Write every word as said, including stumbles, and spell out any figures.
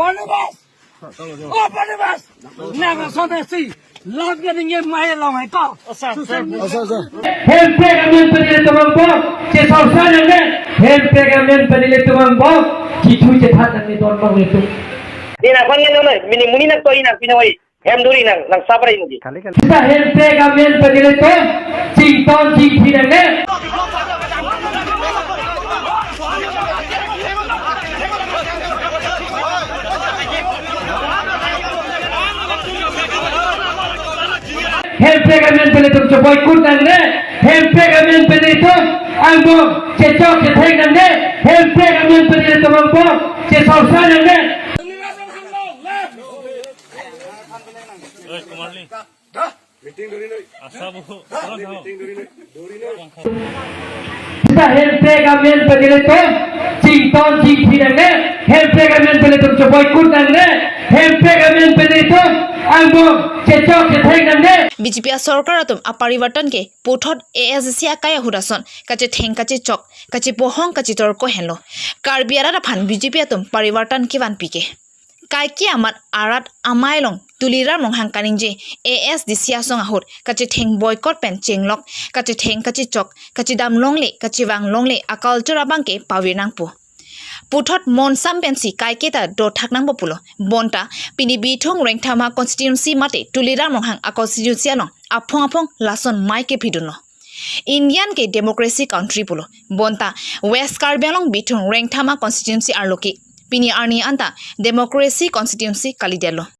Barnabas! Oh, Barnabas! Nang asonsi lam ke ningje mai long hai ko. Social media. Asa, asa. Hemprek amen pini ilitum angbong chesausa nangne. Hemprek amen pini ilitum angbong chethu chethat nangne don bang ilitum. Ni nang kon nang noi, mini muni nang toi nang pinoi. Hem duri nang, nang sabrai mugi. Kali, kali. Sita Hemprek amen pini ilitum chington chingthi nangne. Hemprek amen pini ilitum cheboycott nangne. Hemprek amen pini ilitum angbong chechok chethek nangne. Hemprek amen pini ilitum angbong chesausa nangne. Oi, Kumarli. Meeting duri noi. Asa bu, dah, pulang meeting duri noi. Duri noi. Sita Hemprek amen pini ilitum chington chingthi nangne. Hemprek amen pini ilitum cheboycott nangne. Hemprek amen pini ilitum angbong chechok chethek nangne. B J P asorkar atum aparivartan ke puthot A S D C akai ahut ason kachetheng kachechok kachepohong kachetorko henlo. Karbi arat aphan B J P atum parivartan kevanpi ke. Kaike amat arat amei along Tuliram Ronghang kaningje A S D C asong ahut kachetheng boycott pen chenglok, kachetheng kachechok, kachedam longle, kachevang longle aculture abang ke pavir nangpo. Puthot monsam pensi kaiketa dothak nangpo pulo. Bonta pini Bithung Rengthama constituency mate Tuliram Ronghang a constituency along aphong aphong lason mei kepidunlo. India ke democracy country pulo. Bonta West Karbi Anglong Bithung Rengthama constituency arlo ke pini arni anta democracy constituency kalidetlo.